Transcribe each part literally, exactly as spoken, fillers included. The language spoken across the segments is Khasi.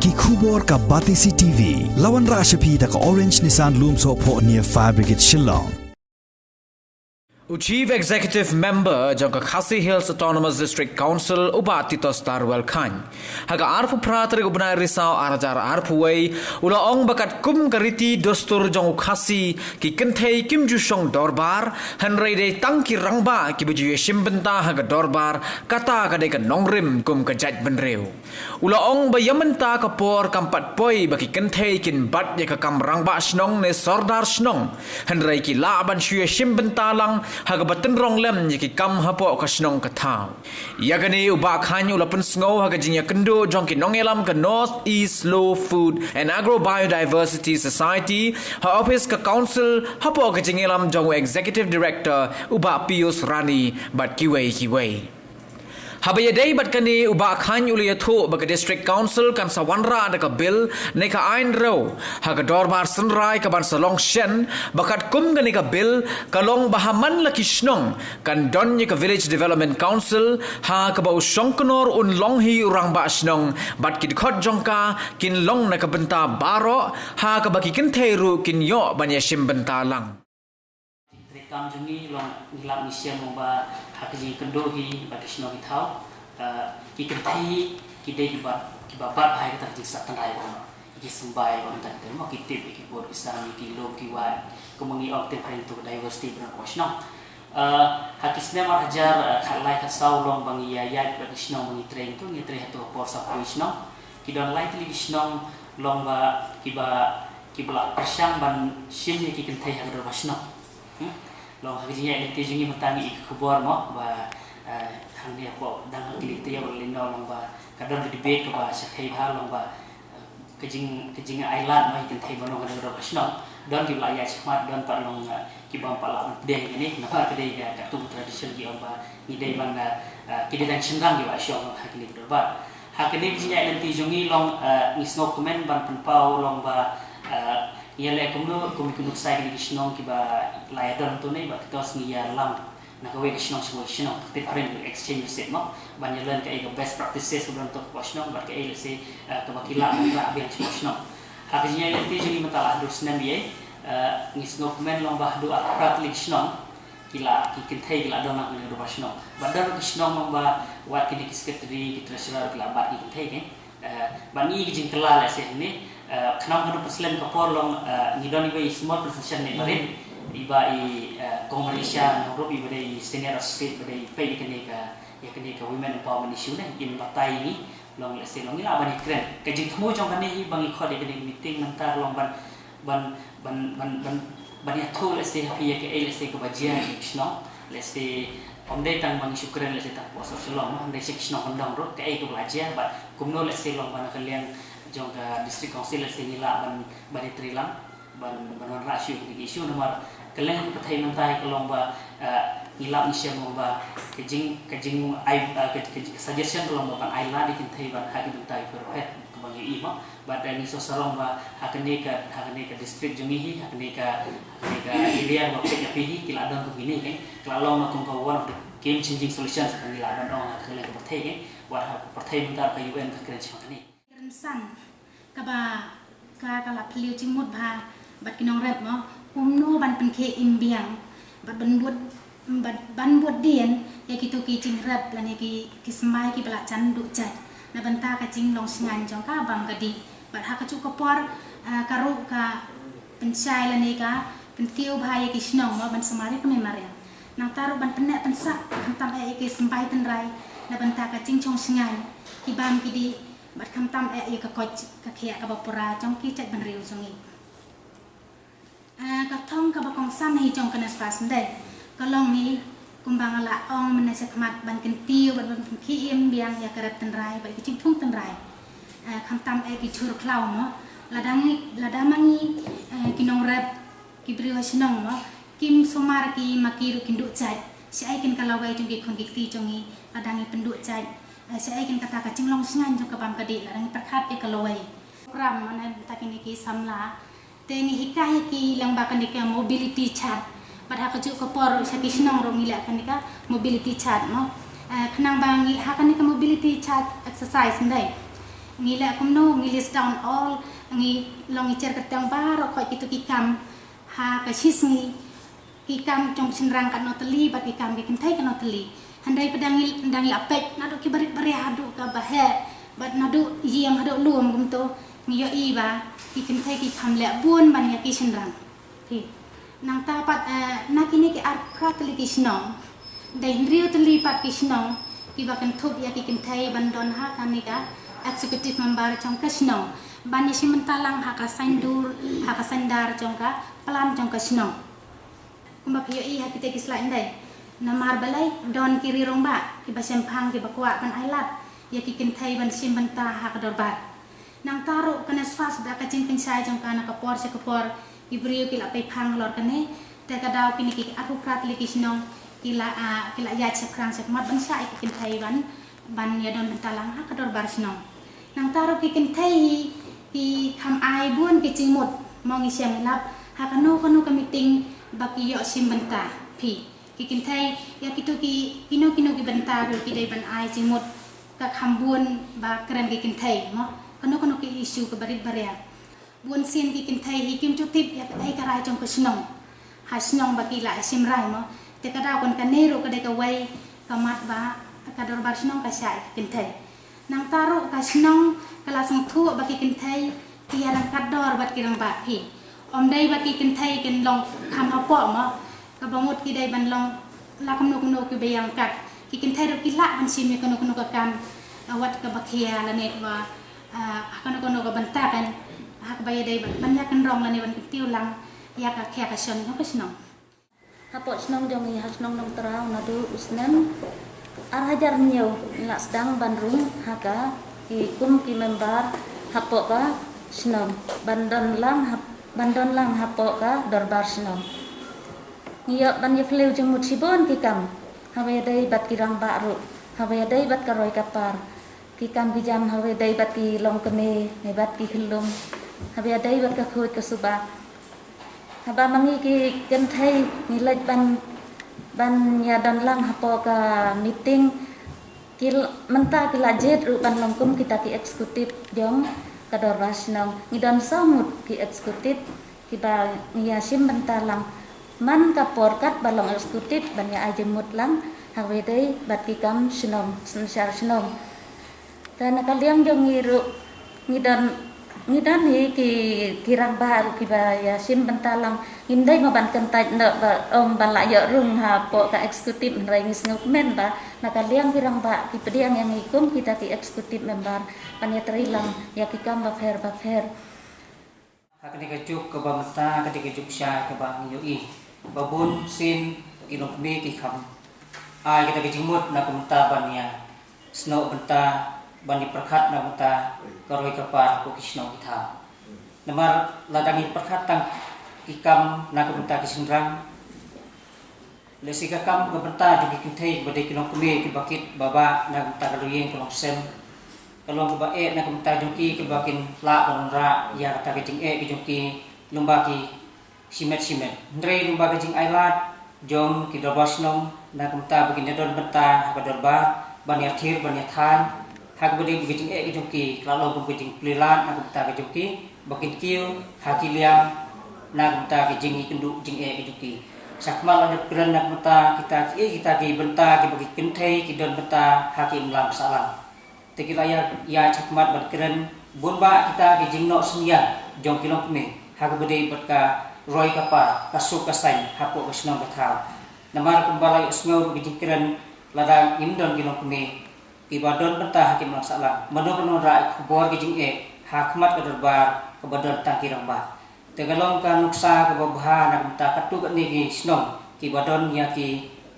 Ki khubor ka Batesi T V. La wanrah sha phi da ka Orange Nissan Lumsohphoh near Fire Brigade Shillong. U Chief Executive Member jong ka Khasi Hills Autonomous District Council u Bah Titosstarwell Chyne, ha ka arphew phra tarik u bnai Risaw ar hajar arphew wei, u la ong ba katkum ka riti dustur jong u Khasi, ki kynthei kim ju shong dorbar, hynrei dei tang ki rangbah kiba ju ïashim bynta ha ka dorbar, kata ka dei ka nongrim kum ka jaitbynriew. U la ong ba ïa mynta ka por kam pat poi ba ki kynthei kin bat ïa ka kam rangbah shnong ne sordar shnong, hynrei ki lah ban shu ïashim bynta lang ha kaba tynrong lem ïa ki kam hapoh ka shnong ka thaw. Ïa kane u Bah Chyne u la pynsngew ha ka jingïakynduh jong ki nongïalam ka North East Slow Food and Agro Biodiversity Society ha ophis ka Council hapoh ka jingïalam jong u Executive Director u Bah Pius Rani bad kiwei kiwei. Haba ïadei bad kane u Bah Chyne u la ïathuh ba ka District Council kan sa wanrah da ka bill ne ka aiñ ruh ha ka dorbar synrai kaban sa long shen, ba katkum kane ka bill ka long ba ha man la ki shnong kan don ïa ka Village Development Council, ha kaba u shongknor un long hi u rangbah shnong bad ki dkhot jong ka kin long na ka bynta baroh, ha kaba ki kynthei ruh kin ïoh ban ïashim bynta lang. Treikam jong ngi long ngi lap ngi shem long ba ha ka jingkynduh hi bad ki shnong ki thaw, eh, ki kynthei hi ki dei kiba, kiba bat bha ïa kata ka jingsah tynrai ba ong, ki symbai ba ong, tang ki tyrmo, ki tip, ki bud, ki sam, ki lum, ki wah, kumba ngi ong te phareng tu diversity ba don ha ka shnong. Eh, ha ki snem ar hajar, eh, khatlai khatsaw long ba ngi ïa ïaid bad ki shnong ba ngi trei tu, ngi trei ha tu por sa phew shnong. Ki don lai tylli ki shnong long ba kiba, kiba la pyrshang ban shim ïa ki kynthei ha ka dorbar shnong. Hmm? Long ha ka jingïaid lynti jong ngi mynta ngi i ka khubor mo ba, eh, hangne hapoh dang ha kli te ïa ba lynno long ba ka don ka debate kaba shyrkhei bha long ba, eh, ka jing, ka jingailad mo ïa ki kynthei ban long ha ka dorbar shnong. Don kiba la ïaid shakhmat, don pat long, eh, kiba ym pat lah ban pdiang ïa kane, namar ka dei ka, katkum ka tradition ki ong ba ngi dei ban, eh, eh, ki dei tang shynrang kiba shong ha kane ka dorbar. Ha kane ka jingïaid lynti jong ngi long, eh, ngi sngewkmen ban pynpaw long ba, eh, ngi ïaleh kumno, kum ki nuksa kine ki shnong kiba la ïadon tu ne, bad katto ngi ïalam na kawei ka shnong sha kawei ka shnong, te phareng exchange receipt mo, ban ïalam kaei ka best practices kaba don tu ha ka shnong, bad kaei lehse, eh, kaba ki lah ban rah biang sha kawei ka shnong. Ha ka jingïaid lynti jong ngi mynta la haduh snem eiei, eh, ngi sngewkmen long ba haduh arphew phra tylli ki shnong, ki la, ki kynthei ki la don lang ha kane ka dorbar shnong. Bad don ki shnong long ba wat kine ki secretary, ki treasurer ki la bat ki kynthei ki. Eh, bad ngi ka jingkylla lehse hangne, eh, khnang ba ka don pyrslem ka por long, eh, ngi don iwei i small presentation ne barit, iba i, eh, Kong Marisha Nongrup iba dei i senior associate ba dei peit ïa kane ka, ïa kane ka women empowerment issue ne, in batai ngi long lehse long ngi lah ban ïakren. Ka jingthmu jong kane hi ba ngi khot ïa kane ka meeting mynta long ban ban, ban, ban, ban, ban ïathuh lehse ha phi ïa kaei lehse kaba jia ha ki shnong, lehse ym dei tang ba ngi shu kren lehse tang hapoh Sohshlong, ym dei sha ki shnong kyndong ruh, kaei kaba la jia, bad kumno lehse long ba na ka liang jong ka District Council lehse ngi lah ban, ban ïatrei lang, ban, ban wanrah shuh ïa kine ki issue namar kylleng ka pyrthei mynta hi ka long ba, eh, ngi lap ngi shem long ba ka jing, ka jing ai, eh, ka, ka, ka suggestion ka long ba ban ai lad ïa ki kynthei ban ha ki bynta kiba pher pher kaba ngi ïohi mo. Bad, eh, ngi sngewsarong ba ha kane ka, ha kane ka district jong ngi hi, ha kane ka, ha kane ka area ba peit ïa phi hi, ki la don kum kine, ki la long ma kum ka one of the game changing solutions ba ngi la don ong ha kane ka pyrthei, wat ha pyrthei mynta ka U N ka kren shaphang kane. Kren san kaba ka, ka la phylliew jingmut bha bad ki nongrep mo, kumno ban pynkhie im biang bad ban bud Ban, ban bud dien ïa kito ki jingrep lane ki, ki symbai kiba la jan duh jait na bynta ka jinglong shngaiñ jong ka bam ka dih. Bad ha kajuh ka por, ah, ka ruh ka pynshai lane ka kyntiew bha ïa ki shnong mo ban sumar ïa ka mei mariang. Nangta ruh ban pynneh pynsah khamtam eh ïa ki symbai tynrai na bynta ka jingshong shngaiñ ki bam ki dih bad khamtam eh ïa ka koit ka khiah kaba pura jong ki jaitbynriew jong ngi. Ah, ka thong kaba kongsan hi jong ka NESFAS ym dei. Ka long hi kumba nga la ong mynne shakhmat ban kyntiew bad ban pynkhie im biang ïa ka rep tynrai bad ki jingthung tynrai. Ah, khamtam eh ki jhur khlaw mo. Lada ngi, lada ma ngi, eh, ki nongrep ki briew ha shnong mo, kim sumar ki ma ki ruh kin duh jait. Shaei kin ka lawei jong ki khun ki kti jong ngi lada ngi pynduh jait. Eh, shaei kin kata ka jinglong shngaiñ jong ka bam ka dih lada ngi pyrkhat ïa ka lawei. Program mane ta kine ki samla Te ngi hikai ïa ki lyngba kane ka mobility chart. Bad ha kajuh ka por sha ki shnong ruh ngi leh kane ka mobility chart mo. Eh, khnang ba ngi ha kane ka mobility chart exercise ndai. Ngi leh kumno, ngi list down all, ngi long ngi cher kyrteng baroh khoit kito ki kam ha ka shisngi, ki kam jong shynrang katno tylli bad ki kam ki kynthei katno tylli. Hynrei pat ngi dang ïa peit naduh ki barit baria haduh kaba heh bad naduh ïing haduh lum kumto, ngi ïohi ba ki kynthei ki kham leh bun ban ïa ki shynrang. Phi. Nangta pat, eh, na kine ki arphew tylli ki shnong, dei hynriew tylli pat ki shnong kiba kynthup ïa ki kynthei ban don ha kane ka executive member jong ka shnong, ban ïa shim bynta lang ha ka saiñdur, ha ka saiñdar jong ka plan jong ka shnong. Kumba phi ïohi ha kita ki slide, dei namar balei don ki ri rangbah kiba shemphang kiba kwah ban ailad ïa ki kynthei ban shim bynta ha ka dorbar. Nangta ruh kane shuwa shuwa ka jingpynshai jong ka na ka por sha ka por, ki briew ki la pei phang halor kane. Te ka daw kine ki arphew tylli ki shnong ki la, ah, ki la ïaid shaphrang shakhmat ban shah ïa ki kynthei ban, ban ïa don bynta lang ha ka dorbar shnong. Nangta ruh ki kynthei hi ki kham ai bun ki jingmut, mo ngi shem lap ha kano kano ka meeting ba ki ïoh shim bynta. Phi, ki kynthei ïa kito ki kino kino ki bynta ruh ki dei ban ai jingmut. Ka kham bun ba kren ki kynthei, mo, kano kano ki issue ka barit baria. Bun sien ki kynthei hi kim ju tip ïa kaei ka rai jong ka shnong ha shnong ba ki la shim rai, mo. Te ka daw kan kane ruh ka dei kawei ka mat ba ka dorbar shnong ka shah ïa ki kynthei. Nangta ruh ka shnong ka la sngewthuh ba ki kynthei ki ïa ryngkat dor bad ki rangbah. Phi, ym dei ba ki kynthei kin long kham hapoh, mo. Kaba mut ki dei ban long la kumno kumno kiba ïa ryngkat. Ki kynthei ruh ki lah ban shim ïa kano kano ka kam, ah, wat kaba khia lane kaba, ah, ha kano kano ka bynta kan, ha kaba ïadei ban, ban ïa kynrong lane ban kyntiew lang ïa ka khia ka shon jong ka shnong. Hapoh shnong jong ngi ha shnong Nongtraw naduh u snem ar hajar hynñiew ngi la sdang ban rung ha ka ki kum ki member hapoh ka shnong ban don lang hap-, ban don lang hapoh ka dorbar shnong. Ngi ïoh ban ïa phylliew jingmut shibun ki kam haba ïadei bad ki rangbah ruh, haba ïadei bad ka roi ka par, ki kam ki jam haba ïadei bad ki longkmie ne bad ki khyllung, haba ïadei bad ka khuid ka suba. Haba ma ngi ki kynthei ngi leit ban, ban ïa don lang hapoh ka meeting, ki l-, mynta ki la jied ruh ban long kum kita ki executive jong ka dorbar shnong. Ngi don saw ngut ki executive kiba ngi ïa shim bynta lang man ka por kat ba long executive ban ïa ai jingmut lang ha kaba ïadei bad ki kam shnong, synshar shnong. Te na ka liang jong ngi ruh ngi don, ngi don hi ki, ki rangbah ruh kiba ïa shim bynta lang. Ngim dei mo ban kyntait noh ba ong ban la ïoh rung hapoh ka executive, hynrei ngi sngewkmen ba na ka liang ki rangbah ki pdiang ïa ngi kum kita ki executive member ban ïa trei lang ïa ki kam bapher bapher. Ha kane ka juk kaba mynta, kane ka juk sha kaba ngi ïohi ba bun sien ki longkmie ki kham ai kata ka jingmut na ka bynta ban ïa snoh bynta, ban ïa pyrkhat na ka bynta ka roi ka par hapoh ki shnong ki thaw. Namar lada ngi pyrkhat tang ki kam na ka bynta ki shynrang, lehse ka kam ka bynta jong ki kynthei kiba dei ki longkmie kiba kit ba bah na ka bynta ka longïing ka longsem, ka long kaba eh na ka bynta jong ki kiba kin lah ban wanrah ïa kata ka jingeh ka jong ki lyngba ki shimet shimet. Hynrei lyngba ka jingailad jong ki dorbar shnong na ka bynta ba kin ïa don bynta ha ka dorbar ban ïa thir ban ïa thaiñ ha kaba dei ka jingeh ka jong ki, ka la long kum ka jingplie lad na ka bynta ka jong ki ba kin kiew ha ki liang na ka bynta ka jingïakynduh jingeh ka jong ki. Shakhmat la dep kren na ka bynta kita ki, eh, kita ki bynta kiba ki kynthei ki don bynta ha ki imlang sahlang. Te ki la ïa, ïa shakhmat ban kren bun bah kita ki jingnoh synñiang jong ki longkmie ha kaba dei bad ka roi ka par, ka suk ka saiñ hapoh ka shnong ka thaw. Namar kumba la ïohsngew ruh ki jingkren, lada ngim don ki longkmie kiba don bynta ha ki imlang sahlang, mano ban wanrah ïa ka khubor ka jingeh ha khmat ka dorbar kaba don tang ki rangbah. Te ka long ka nuksa kaba bha na ka bynta katto katne ki shnong kiba don ïa ki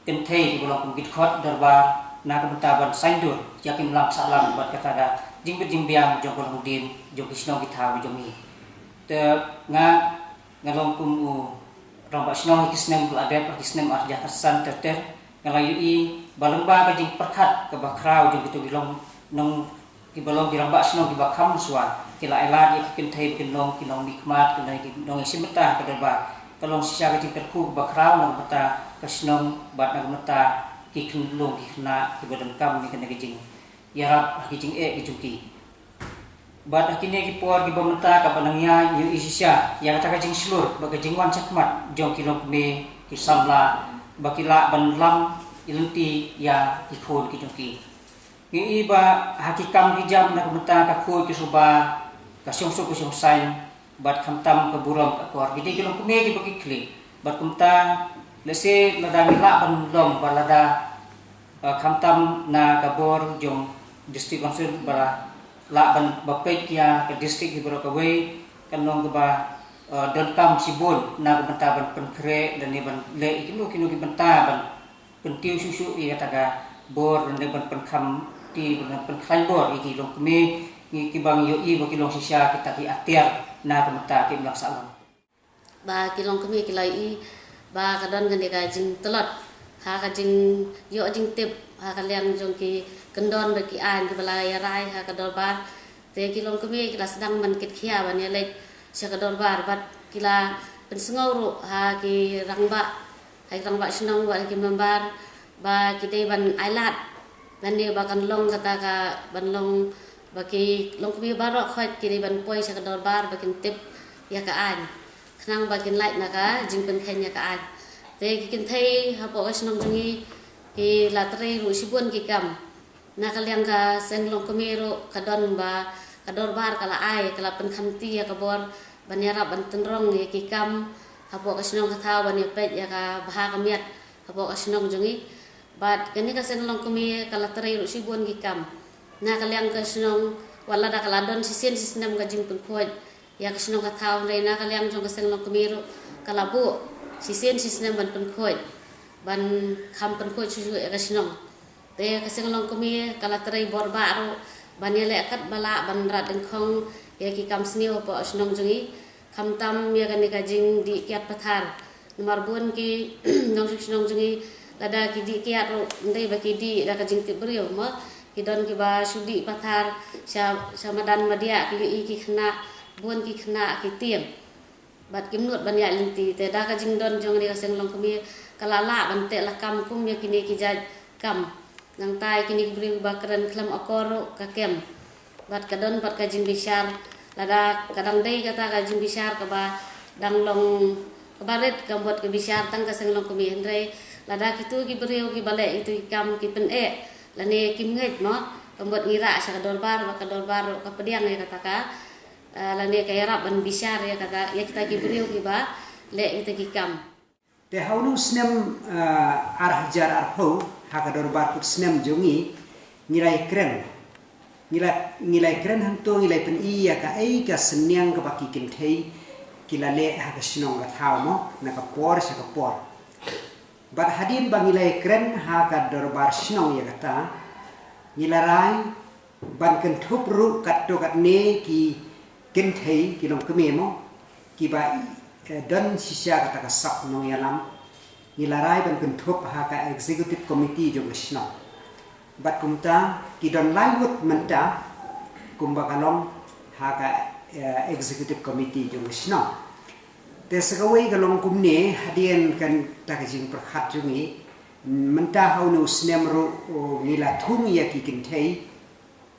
kynthei kiba long kum ki dkhot dorbar na ka bynta ban saiñdur ïa ki imlang sahlang bad kata ka jingbit jingbiang jong ka longdien jong ki shnong ki thaw jong ngi. Te nga, nga long kum u rangbah shnong ha ki snem ba la dep, ha ki snem ar hajar khatsan ter ter, nga la ïohi ba lyngba ka jingpyrkhat kaba khraw jong kito ki long nong, kiba long ki rangbah shnong kiba kham mynshuwa, ki la ailad ïa ki kynthei ba kin long ki nongmihkhmat, ki long ki nongïashim bynta ha ka dorbar. Ka long shisha ka jingkyrkhu kaba khraw na ka bynta ka shnong bad na ka bynta ki khyllung ki khynnah kiba donkam ïa kane ka jingïarap ha ki jingeh ki jong ki. Bad ha kine ki por kiba mynta kaba nang ïa ïohi shisha ïa kata ka jingshlur bad ka jingwan shakhmat jong ki longkmie ki samla ba ki lah ban lam ïa lynti ïa ki khun ki jong ki. Ngi ïohi ba ha ki kam ki jam na ka bynta ka khuid ka suba, ka shongsuk ka shongsaiñ bad khamtam ka burom ka akor, ki dei ki longkmie kiba ki khlieh. Bad kumta lehse lada ngi lah ban long ba lada, eh, khamtam na ka bor jong District Council ba lah ban ba peit ïa ka district hi baroh kawei, kan long kaba, eh, donkam shibun na ka bynta ban pynkhreh lane ban leh ïa kino kino ki bynta ban pyntiew shuh shuh ïa kata ka bor lane ban pynkhamti ban pynkhlaiñ bor ïa ki longkmie, ngi kiba ngi ïohi ba ki long shisha kita ki atiar na ka bynta ki imlang sahlang. Ba ki longkmie ki la ïohi ba ka don kane ka jingtlot ha ka jingïoh jingtip ha ka liang jong ki kyndon bad ki aiñ kiba la ïarai ha ka dorbar. Te ki longkmie ki la sdang ban kit khia ban ïaleit sha ka dorbar bad ki la pynsngew ruh ha ki rangbah, ha ki rangbah shnong bad ha ki member ba ki dei ban ailad lane ba kan long kata ka ban long ba ki longkmie baroh khoit ki dei ban poi sha ka dorbar ba kin tip ïa ka aiñ khnang ba kin lait na ka jingpynkheiñ ïa ka aiñ. Te ki kynthei hapoh ka shnong jong ngi ki la trei ruh shibun ki kam. Na ka liang ka seng longkmie ruh ka don ba ka dorbar ka la ai, ka la pynkhamti ïa ka bor ban ïarap ban tynrong ïa ki kam hapoh ka shnong ka thaw ban ïapeit ïa ka bha ka miat hapoh ka shnong jong ngi. Bad kane ka seng longkmie ka la trei ruh shibun ki kam. Na ka liang ka shnong, wat lada ka la don shisien shisnem ka jingpynkhuid ïa ka shnong ka thaw, hynrei na ka liang jong ka seng longkmie ruh ka la buh shisien shisnem ban pynkhuid, ban kham pynkhuid shuh shuh ïa ka shnong. Te ka seng longkmie ka la trei bor bha ruh ban ïaleh katba lah ban rat dyngkhong ïa ki kam sniew hapoh shnong jong ngi, khamtam ïa kane ka jingdih kiad pathar. Namar bun ki nongshong shnong jong ngi lada ki dih kiad ruh, ym dei ba ki dih da ka jingtip briew mo, ki don kiba shu dih pathar sha, sha madan madiah, ki ïohi ki khynnah, bun ki khynnah ki tieng. Bad kim nud ban ïaid lynti, te da ka jingdon jong kane ka seng longkmie ka la lah ban teh lakam kum ïa kine ki jait kam. Nangta ïa kine ki briew ba kren khlem akor ruh ka kem. Bad ka don pat ka jingbishar, lada ka dang dei kata ka jingbishar kaba dang long kaba rit, ka mut ka bishar tang ka seng longkmie, hynrei lada kitu ki briew kiba leh itu ki kam ki pyneh lane kim ngeit mo, ka mut ngi rah sha ka dorbar, ba ka dorbar ruh ka pdiang ïa kata ka, eh, lane ka ïarap ban bishar ïa kata, ïa kita ki briew kiba leh kita ki kam. Te ha une u snem, eh, ar hajar arphew, ha ka dorbar kut snem jong ngi, ngi la ïakren. Ngi la, ngi la ïakren hangto, ngi la pyni ïa kaei ka synñiang kaba ki kynthei ki la leh ha ka shnong ka thaw mo, na ka por sha ka por. Bad hadien ba ngi la ïakren ha ka dorbar shnong ïa kata, ngi la rai ban kynthup ruh katto katne ki kynthei ki longkmie mo, kiba, eh, don shisha kata ka sap nongïalam. Ngi la rai ban kynthup ha ka executive committee jong ka shnong. Bad kumta ki don lai ngut mynta kumba ka long ha ka, eh, executive committee jong ka shnong. Te sa kawei ka long kumne, hadien kata ka jingpyrkhat jong ngi, mynta ha une u snem ruh, o, ngi la thung ïa ki kynthei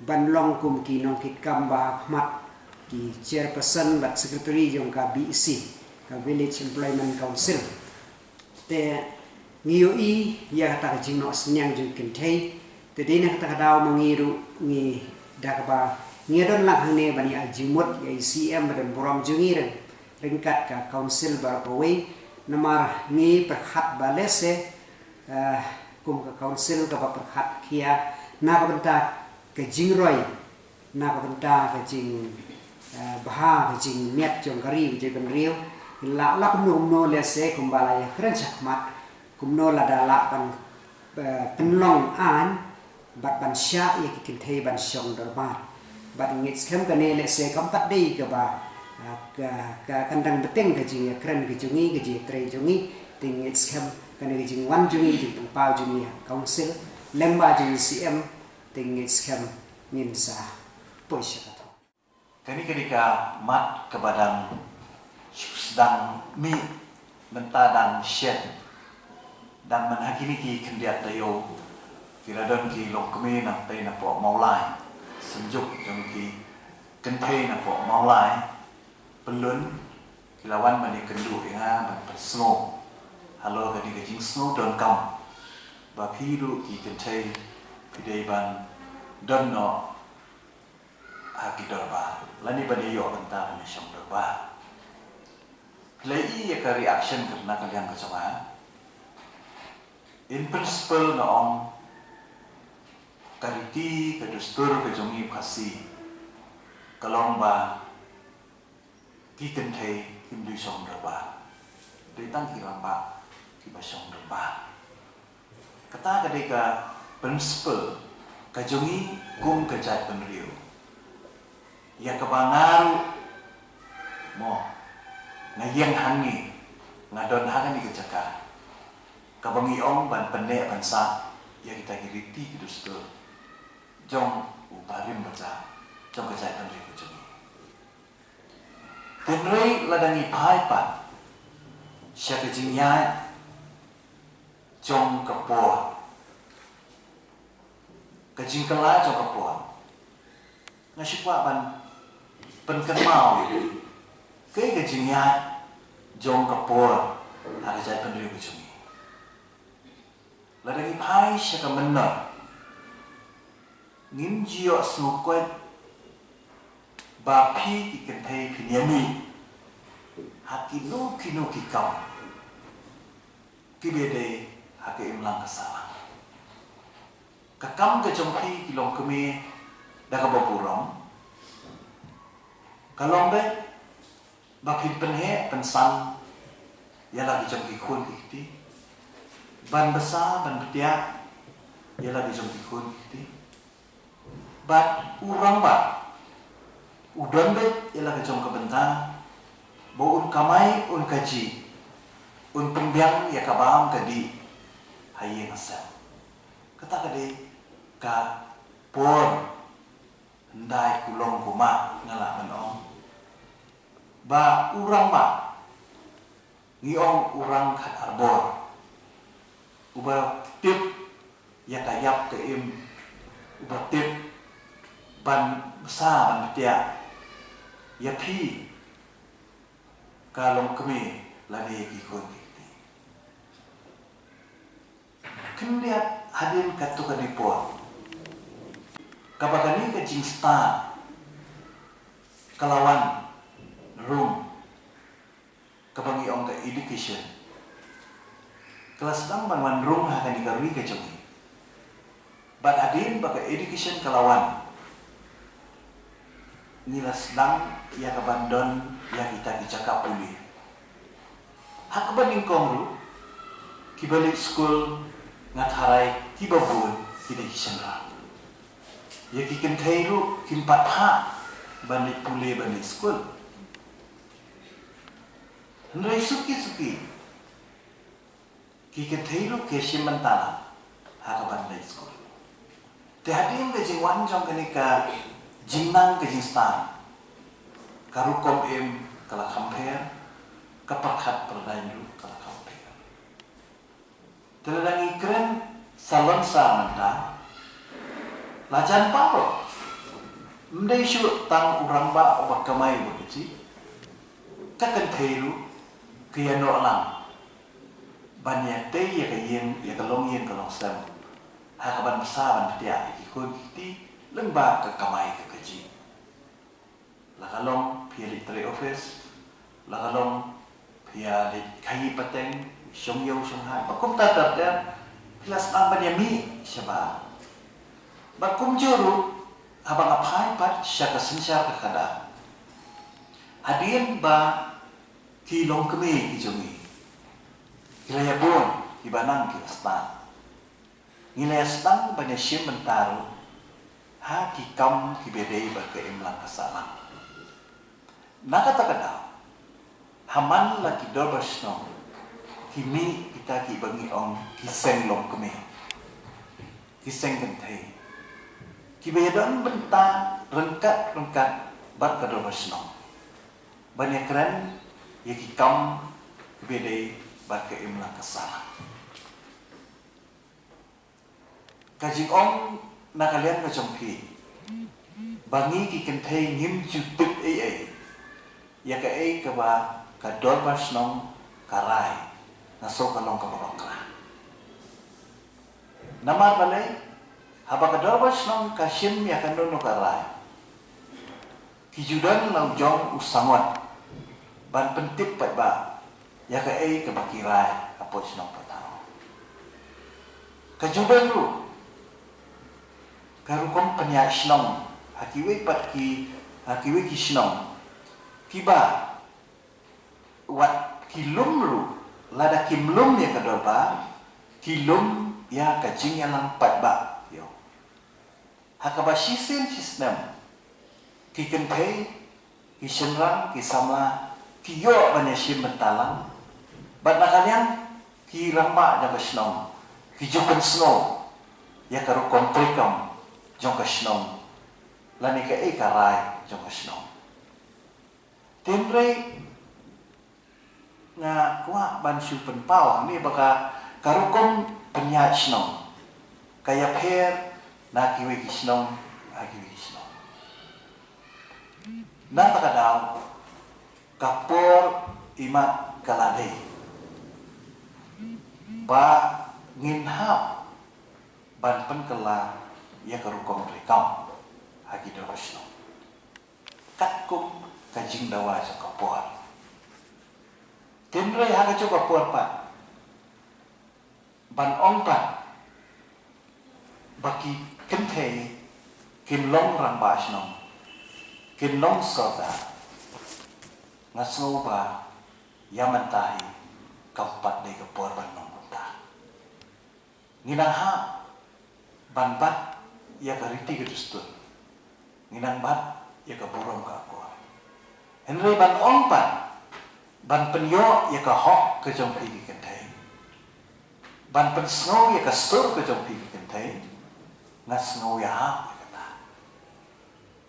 ban long kum ki nongkitkam ba ha khmat, ki chairperson bad secretary jong ka B E C, ka Village Employment Council. Te ngi ïohi ïa kata ka jingnoh synñiang jong ki kynthei. Te dei na kata ka daw ma ngi ruh ngi da kaba ngi don lang hangne ban ïa jingmut ïa i C M ba donburom jong ngi ryngkat ka council baroh kawei. Namar ngi pyrkhat ba lehse, eh, kum ka council kaba pyrkhat khia na ka bynta ka jingroi, na ka bynta ka jing, eh, bha, ka jingmiat jong ka ri, ka jaitbynriew. La, la kumno kumno lehse kumba la ïakren shakhmat, kumno lada lah ban, eh, pynlong aiñ bad ban shah ïa ki kynthei ban shong dorbar. Bad ngi ngeit skhem kane lehse kam pat dei kaba, eh, ka, ka, kan dang bteng ka jingïakren ka jong ngi, ka jingïatrei jong ngi. Te ngi ngeit skhem kane ka jingwan jong ngi, jingpynpaw jong ngi ha council, lyngba jong i C M, te ngi ngeit skhem ngin sa poi sha ka thong. Kane ka dei ka mat kaba dang sdang mih mynta, dang shet, dang man ha kine ki khyndiat taïew ki la don ki longkmie nangtei napoh Mawlai, synjuk jong ki kynthei na pdeng Mawlai, Pyllun, ki la wan ban ïakynduh ïa nga ban pynsngew halor kane ka jingsngew donkam ba phi ruh ki kynthei phi dei ban don noh ha ki dorbar lane ban ïoh bynta ban ïashong dorbar. Phi la ïohi ïa ka reaction ka na ka liang ka jong nga. In principle nga ong ka riti ka dustur ka jong ngi Khasi ka long ba ki kynthei kim ju shong dorbar. Dei tang ki rangbah kiba shong dorbar. Kata ka dei ka principle ka jong ngi kum ka jaitbynriew. Ïa kaba nga ruh mo nga ïeng hangne, nga don ha kane ka jaka kaba ngi ong ban pynneh pynsah ïa kita ki riti ki dustur jong u barim baja jong ka jaitbynriew ka jong ngi. Hynrei lada ngi phai pat sha ka jingïaid jong ka por, ka jingkylla jong ka por, nga shu kwah ban pynkynmaw ïa kaei ka jingïaid jong ka por ha ka jaitbynriew ka jong ngi. Lada ngi phai sha ka mynnor, ngin ju ïohsngew koit ba phi ki kynthei phin ïamih ha kino kino ki kam kiba dei ha ka imlang ka sahlang. Ka kam ka jong phi ki longkmie da kaba burom ka long beit ba phin pynheh pynsan ïa la ki jong ki khun ki kti, ban bsa ban btiah ïa la ki jong ki khun ki kti. Bad u rangbah u don beit ïa la ka jong ka bynta ba un kamai un kajih, un pynbiang ïa ka bam ka dih ha ïing ha sem. Kata ka dei ka por hyndai kulong kumba nga lah ban ong ba u rangbah, ngi ong u rang khat ar bor, uba tip ïa ka ïap ka im, uba tip ban bsa ban btiah ïa phi ka longkmie lane ïa ki khun ki kti. Khyndiat hadien katto katne por kaba kane ka jingstad ka la wan rung, kaba ngi ong ka education ka la sdang ban wan rung ha kane ka ri ka jong ngi. Bad hadien ba ka education ka la wan, ngi la sdang ïa ka ban don ïa kita ki jaka pule. Ha kaba nyngkong ruh, kiba leit skul nga tharai kiba bun ki dei ki shynrang. Ïa ki kynthei ruh kim pat phah ban leit pule ban leit skul. Hynrei suki suki ki kynthei ruh ki shim bynta lang ha ka ban leit skul. Te hadien ka jingwan jong kane ka jingnang ka jingstad, ka rukom im ka la kham pher, ka pyrkhat pyrdaiñ ruh ka la kham pher. Te lada ngi kren salon sa mynta, la jan baroh, ym dei shuh tang u rangbah uba kamai uba kajih, ka kynthei ruh ka ïa noh lang ban ïa tei ïa ka ïing, ïa ka longïing ka longsem, ha ka ban bsa ban btiah ïa ki khun ki kti lyngba ka kamai ka kajih. La ka long phi ïa leit trei office, la ka long phi ïa leit khaïi pateng, shong ïew shong hat, ba kumta ter ter phi la sdang ban ïa mih shabar. Ba kumjuh ruh haba nga phai pat sha ka synshar ka khadar, hadien ba ki longkmie ki jong ngi ki la ïa bun, kiba nang ki la stad, ngi la ïa sdang ban ïa shim bynta ruh ha ki kam kiba dei bad ka imlang ka sahlang. Na kata ka daw, ha man la ki dorbar shnong ki mih kita kiba ngi ong ki seng longkmie, ki seng kynthei, kiba ïa don bynta ryngkat ryngkat bad ka dorbar shnong ban ïa kren ïa ki kam kiba dei bad ka imlang ka sahlang. Ka jingong na ka liang ka jong phi ba ngi ki kynthei ngim ju tip ei ei ïa kaei kaba ka dorbar shnong ka rai, nga sngew ka long kaba bakla. Namar balei? Haba ka dorbar shnong ka shim ïa kano kano ka rai, ki ju don la u jong u sangot ban pyntip pat ba ïa kaei kaba ki rai ha poh shnong pathaw. Ka ju don ruh ka rukom pynïaid shnong ha kiwei pat ki, ha kiwei ki shnong, kiba wat ki lum ruh, lada kim lum ïa ka dorbar, ki lum ïa ka jingïalang paidbah. Ïoh, ha kaba shisien shisnem ki kynthei, ki shynrang, ki samla ki ïoh ban ïashim bynta lang, bad na ka liang ki rangbah jong ka shnong ki ju pynsngew ïa ka rukom treikam jong ka shnong lane kaei ka rai jong ka shnong. Hynrei nga kwah ban shu pynpaw hangne ba ka, ka rukom pynïaid shnong ka ïapher na kiwei ki shnong ha kiwei ki shnong. Na kata ka daw ka por imat ka la dei ba ngin hap ban pynkylla ïa ka rukom treikam ha ki dorbar shnong katkum ka jingdawa jong ka por. Hynrei ha kajuh ka por pat ban ong pat ba ki kynthei kin long rangbah shnong, kin long sordar, nga sngew ba ïa mynta hi kam pat dei ka por ban long kumta. Ngi nang hap ban bat ïa ka riti ka dustur, ngi nang bat ïa ka burom ka akor. Hynrei ban ong pat ban pynïoh ïa ka hok ka jong phi ki kynthei, ban pynsngew ïa ka sur ka jong phi ki kynthei, nga sngew ïa hap ïa kata.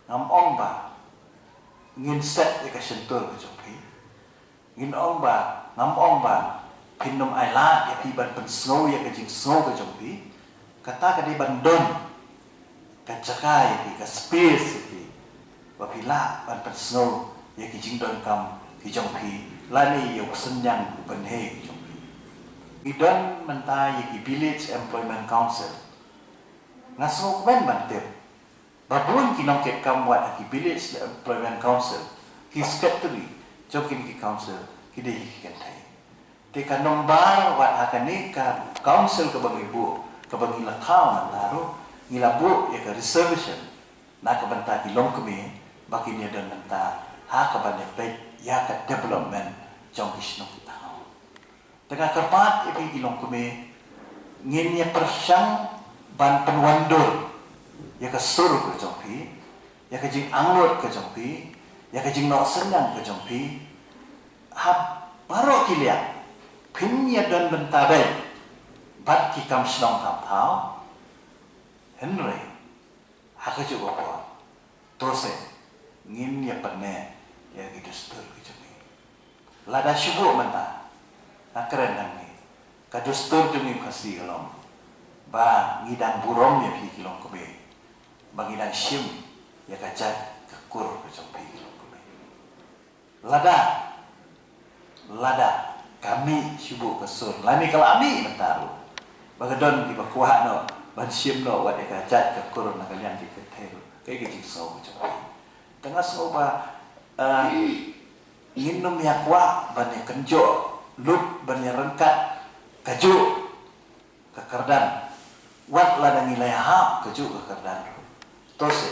Ngam ong ba ngin set ïa ka shyntur ka jong phi. Ngin ong ba, ngam ong ba phin nym ailad ïa phi ban pynsngew ïa ka jingsngew ka jong phi. Kata ka dei ban don ka jaka ïa phi, ka space ïa phi, ba phi lah ban pynsngew ïa ki jingdonkam ki jong phi lane ïa u synñiang u pynheh ki jong phi. Ngi don mynta ïa ki Village Employment Council. Nga sngewkmen ban tip ba bun ki nongkitkam wat ha ki Village Employment Council, ki secretary jong kine ki council ki dei ki kynthei. Te ka nombar wat ha kane ka council kaba ngi buh, kaba ngi la khaw mynta ruh, ngi la buh ïa ka reservation na ka bynta ki longkmie ba kin ïa don bynta ha kaba ïa peit ïa ka development jong ki shnong ki thaw. Te nga kyrpad ïa phi ki longkmie, ngin ïa pyrshang ban pynwandur ïa ka sur ka jong phi, ïa ka jingangnud ka jong phi, ïa ka jingnoh synñiang ka jong phi ha baroh ki liang. Phin ïa don bynta beit bad ki kam shnong kam thaw. Hynrei ha kajuh ka por, to se ngin ïa pynneh ïa ki dustur ki jong ngi. Lada shu buh mynta, nga kren hangne, ka dustur jong ngi u Khasi ka long ba ngi dang burom ïa phi ki longkmie, ba ngi dang shim ïa ka jait ka kur ka jong phi ki longkmie. Lada, lada ka mih shu buh ka sur, lane ka la mih mynta ruh, ba ka don kiba kwah noh ban shim noh wat ïa ka jait ka kur na ka liang ki kynthei ruh, kaei ka jingsngew ka jong phi? Te nga sngew ba, eh, ngin nym ïa kwah ban ïa kynjoh lut, ban ïa ryngkat kajuh ka kyrdan. Wat lada ngi la ïahap kajuh ka kyrdan ruh, to se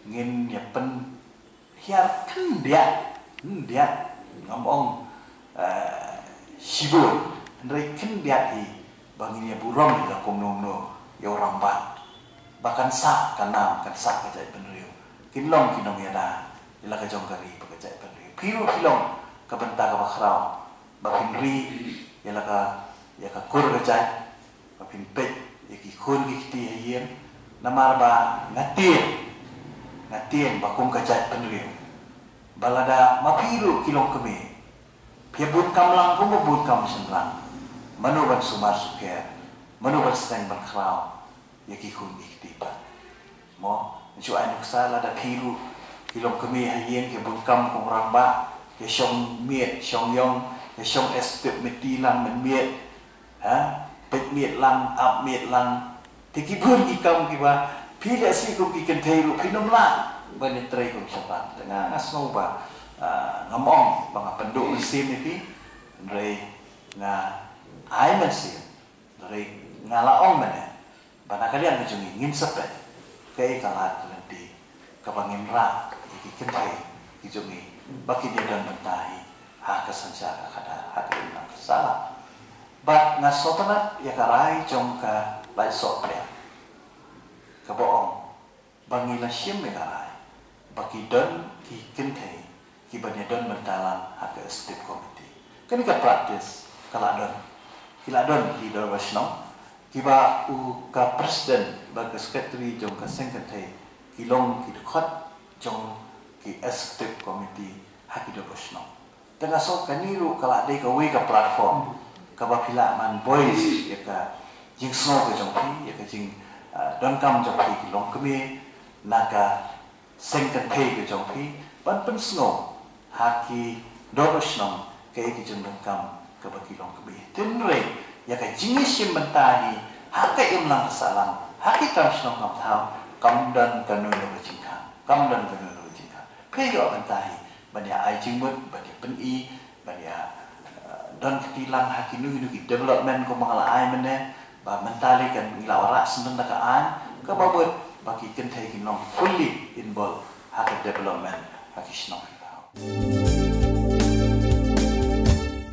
ngin ïa pynhiar khyndiat, khyndiat, ngam ong, eh, shibun, hynrei khyndiat hi ba ngin ïa burom ïa la kumno kumno ïa u rangbah, ba kan sah ka nam, kan sah ka jaitbynriew. Kin long ki nongïada ïa la ka jong ka ri bad ka jaitbynriew. Phi ruh phi long ka bynta kaba khraw ba phin ri ïa la ka, ïa ka kur ka jait, ba phin peit ïa ki khun ki kti ha ïing. Namar ba nga tieng, nga tieng ba kum ka jaitbynriew, ba lada ma phi ruh ki longkmie, phi ïa bun kam lang kumba bun kam shynrang, mano ban sumar sukher, mano ban sneng ban khraw ïa ki khun ki kti pat? Mo, Shu ai nuksa lada phi ruh ki longkmie ha ïing ki bun kam kum rangbah, ki shong miet shong ïong, ki shong executive committee lang mynmiet, ha, peit miet lang, ap miet lang. Te ki bun ki kam kiba phi lehse kum ki kynthei ruh phin ym lah ban ïatrei kum shynrang. Te nga, nga sngew ba, ah, ngam ong ba nga pynduh mynsiem ïa phi, hynrei nga ai mynsiem. Hynrei nga la ong mynne ba na ka liang ka jong ngi ngin sa peit kaei ka lad ka lynti kaba ngin rah ïa ki kynthei ki jong ngi ba kin ïadon bynta hi ha ka synshar ka khadar, ha ka imlang ka sahlang. Bad nga sngewtynnat ïa ka rai jong ka Laitsohpliang kaba ong ba ngi la shim ïa ka rai ba ki don ki kynthei kiban ïadon bynta lang ha ka executive committee. Kane ka practice ka la don, ki la don ki dorbar shnong, kiba u ka president bad ka secretary jong ka seng kynthei ki long ki dkhot jong ki executive committee ha ki dorbar shnong. Te nga sngew kane ruh ka la dei kawei ka platform kaba phi lah ban voice ïa ka jingsngew ka jong phi, ïa ka jing, ah, donkam jong phi ki longkmie na ka seng kynthei ka jong phi, ban pynsngew ha ki dorbar shnong kaei ka jingdonkam kaba ki longkmie. Hynrei ïa ka jingïashim bynta hi ha ka imlang ka sahlang, ha ki kam shnong kam thaw, kam don kano kano ka jingkhang, kam don kano kano ka jingkhang. Phi ïoh bynta hi ban ïa ai jingmut, ban ïa pyni, ban ïa, eh, don kti lang ha kino kino ki development kumba nga la ai mynne, ba mynta lei kan ngi la wanrah syndon da ka aiñ kaba mut ba ki kynthei kin long fully involved ha ka development ha ki shnong ki thaw.